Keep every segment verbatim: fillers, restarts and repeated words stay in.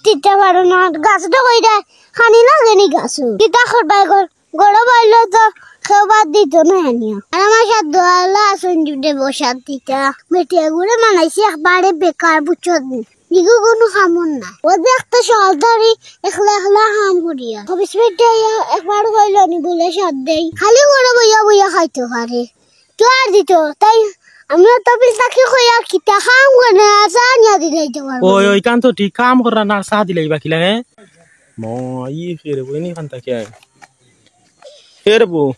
দিতা পারো না, গাছটা কই দেয়, খানি লাগে নি গাছর। কিতা করবায় ঘর, ঘরো বাইলে তো কেউ বাদ দিত না আনিয়া। আর আমার সাথে দোয়ালা আছইন জুটে বসার দিতা। বেটিয়ে গুরে মানাইছি একবারে বেকার, বুঝছো নি? নিগু কোনো কামর না। ও দেখতে সকাল ধরি একলা একলা কাম করিয়া। অফিস বেটিয়ে একবার কইল নি বলে সাত দেই। খালি ঘরো বইয়া বইয়া খাইতে পারে। তো আর দিত, তাই আমিও তো বিল তাকে কই আর কিতা কাম করে না, চা আনিয়া দিলে দিতে পারবো। ওই, ওই, কান তো ঠিক, কাম করা না, চা দিলে বা কিলা, হে? মা, ই কে রে, বইনি খান তাকে আয়। কে রে বউ?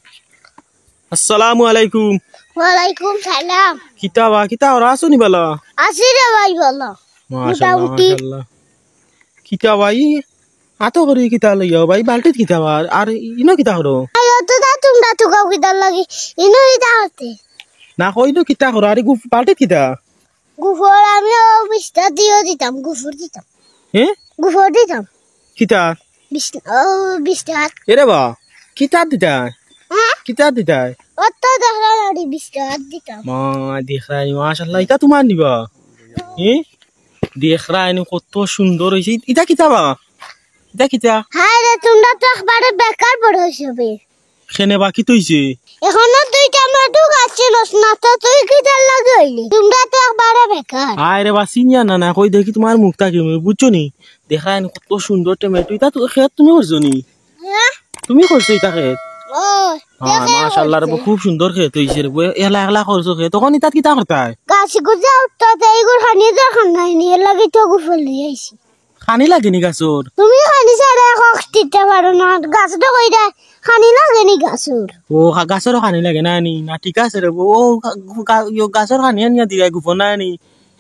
আসসালামু আলাইকুম। ওয়ালাইকুম সালাম। কিতা বা, কিতা ওরা আছো নি বালা? আছি রে ভাই, ভালা। মাশাআল্লাহ, মোটামুটি। মাশাআল্লাহ। কিতা বা, ই আতো করি কিতা লইয়া বা, ই বালতিত কিতা বা, আর ইনো কিতা করো? আইও তো দা, তোমরা তো গাও কিতা লাগি, ইনো কিতা করতে? না, কই ইনো কিতা করো, আরে গুফ-, বালতিত কিতা? গুফর আমি ও বিশটা দিও দিতাম, গুফর দিতাম। হে? গুফর দিতাম। কিতা? বিশ, ও বিশটা। এরে বা, কিতা দিতা? হ্যাঁ? কিতা দিতা? অত দেখরা নানি, বিশটা দিতাম। মা, দেখরা নি, মাশাআল্লাহ, ইটা তোমার নি বা? হে? দেখরা নি, কত সুন্দর হইছে। ইটা কিতা বা? ইটা কিতা? হায় রে, তোমরা তো একবারে বেকার বড় হইছো বে। কেনে বা, কিতা অইছে? এখনো দুইটা মধু গাছ চিনস না তো, তুই কিতার লাগি অইলি? তোমরা তো একবারে বেকার। আয় রে বা, চিনিয়া না, না, কই দেখি তোমার মুখ তাকি, বুঝছো নি? দেখরা নি, কত সুন্দর টমেটো। ইটা তো খেত তুমি করছো নি? হ্যাঁ? তুমি করছো ইটা খেত? ও, হ্যাঁ, দেখে মাশাআল্লাহ রে, করছে। খুব সুন্দর খেত হইছে রে। একলা একলা করছো খেত। তখন ইটাত কিতা করতায়? গাছ গুজা উঠতে, এইগুলো খানি দরকার নাই নি, এর লাগি তো গুফল দিয়ে আইছি। খানি লাগে নি গাছর? তুমি খানি ছাড়া এক অক্স দিতে পারো না, গাছ তো কই দেয়, খানি লাগে নি গাছর। ও, গা-, গাছরও খানি লাগে না নি? না, ঠিক আছে রে, ও গা-, গা-, ইয়ো গাছর খানি আনিয়া দিবায় গুফর না নি?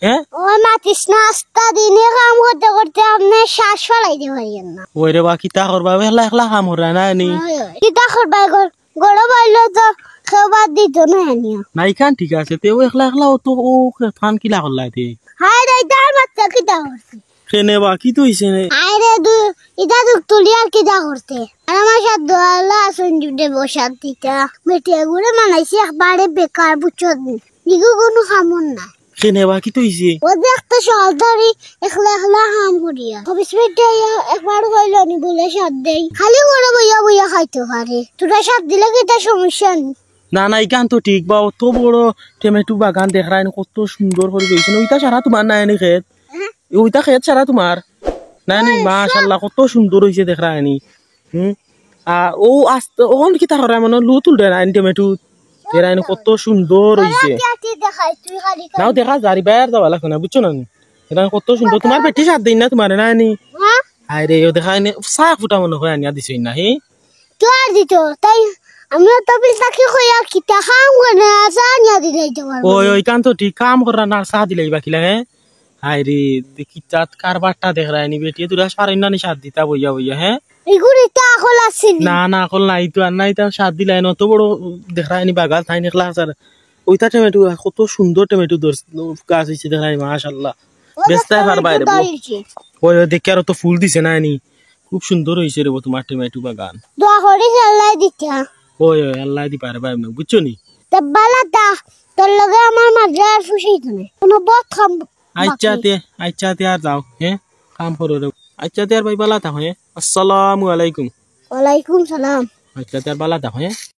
হ্যাঁ? ও মাতিস না, আস্তা দিনে কাম করতে করতে আপনি শ্বাস ফালাইতে পারিয়েন না। ওই রে বা, কিতা করবা, একলা একলা কাম কররা না নি? হয়, হয়। কিতা করবা এখন? ঘরো বাইলে তো কেউ বাদ দিত না আনিয়া। না, ইখান ঠিক আছে, তেও একলা একলা অত ও ফান কিলা করলা তে? হায় রে, ইটা আর বাচ্চা কিতা করছে? কেনে বা, কিতা অইছে নে? হায় রে, দু-, ইটা দুখ তুলি আর কিতা করতে? আর আমার সাথে দোয়ালা আছইন জুটে বসার দিতা। বেটিয়ে গুরে মানাইছি একবারে বেকার, বুঝছো নি? নিগু কোনো কামর না। কেনে বা, কিতা অইছে? ও দেখতে সকাল ধরি একলা একলা কাম করিয়া। অফিস বেটিয়ে একবার কইল নি বলে সাত দেই। খালি ঘরো বইয়া বইয়া খাইতে পারে। তোরা সাত দিলে কিতা সমস্যা নি? না, না, ইখান তো ঠিক বা, অত বড় টমেটো বাগান দেখরা নি, কত সুন্দর করি রইছে। ওইটা সারা তোমার না নি খেত? হ্যাঁ। ওইটা খেত সারা তোমার? না নি, ওই সব। মাশাআল্লাহ, কত সুন্দর হইছে দেখরা নি। হুম? আ, ও আস্তে, ওখান কিতা করে মনে লু তুলরে না নি টমেটো? এরা নি কত সুন্দর হইছে। আটি আটি দেখাই, তুই খালি নাও দেখা যারি বাইর যাওয়া লাগবে না, বুঝছো না নি? এরা কত সুন্দর। তোমার বেটি সাত দিন না তোমার না নি? হ্যাঁ? আরে, ও দেখা নি, চা ফুটা মনে হয় আনিয়া দিছই না, হে? তো আর দিত, তাই আমিও তো বিল তাকে কই আর কিতা কাম করে না, চা আনিয়া দিলে দিতে পারবো। ওই, ওই, কান তো ঠিক, কাম করা না, চা দিলে বা কিলা, হে? হায় রে, দেখি তাত কারবারটা দেখরা নি, বেটিয়ে তোরা পারইন না নি সাত দিতা বইয়া বইয়া, হে? এগুলি তো আকল আছিল। না, না, আকল নাই তো, আর নাই তো, সাত দিলাই না, অত বড় দেখরা নি বাগান, তাই নিকলা আসার। ওইটা টমেটো, কত সুন্দর টমেটো ধর-, গাছ হইছে দেখরা নি, মাশাআল্লাহ। ও বেচতে দেখো, পারবা রে বউ। ওই, ওই, দেখি আরো তো ফুল দিছে না নি? খুব সুন্দর হইছে রে বউ, তোমার টমেটো বাগান। দোয়া করি আল্লাহ দিতা। ওই, ওই, আল্লাহ দি পারে ভাই, বুঝছো নি? তা বালা তা, তোর লগে আমার মাঝে আর ফুসাইতো না। কোনো বদ খাম আচ্ছা বাকি। তে, আচ্ছা তে আর যাও, হে? কাম করো রে। আচ্ছা তে আর ভাই বালা থাকো, হে? আসসালামু আলাইকুম। ওয়ালাইকুম সালাম। আচ্ছা তে আর বালা থাকো, হে?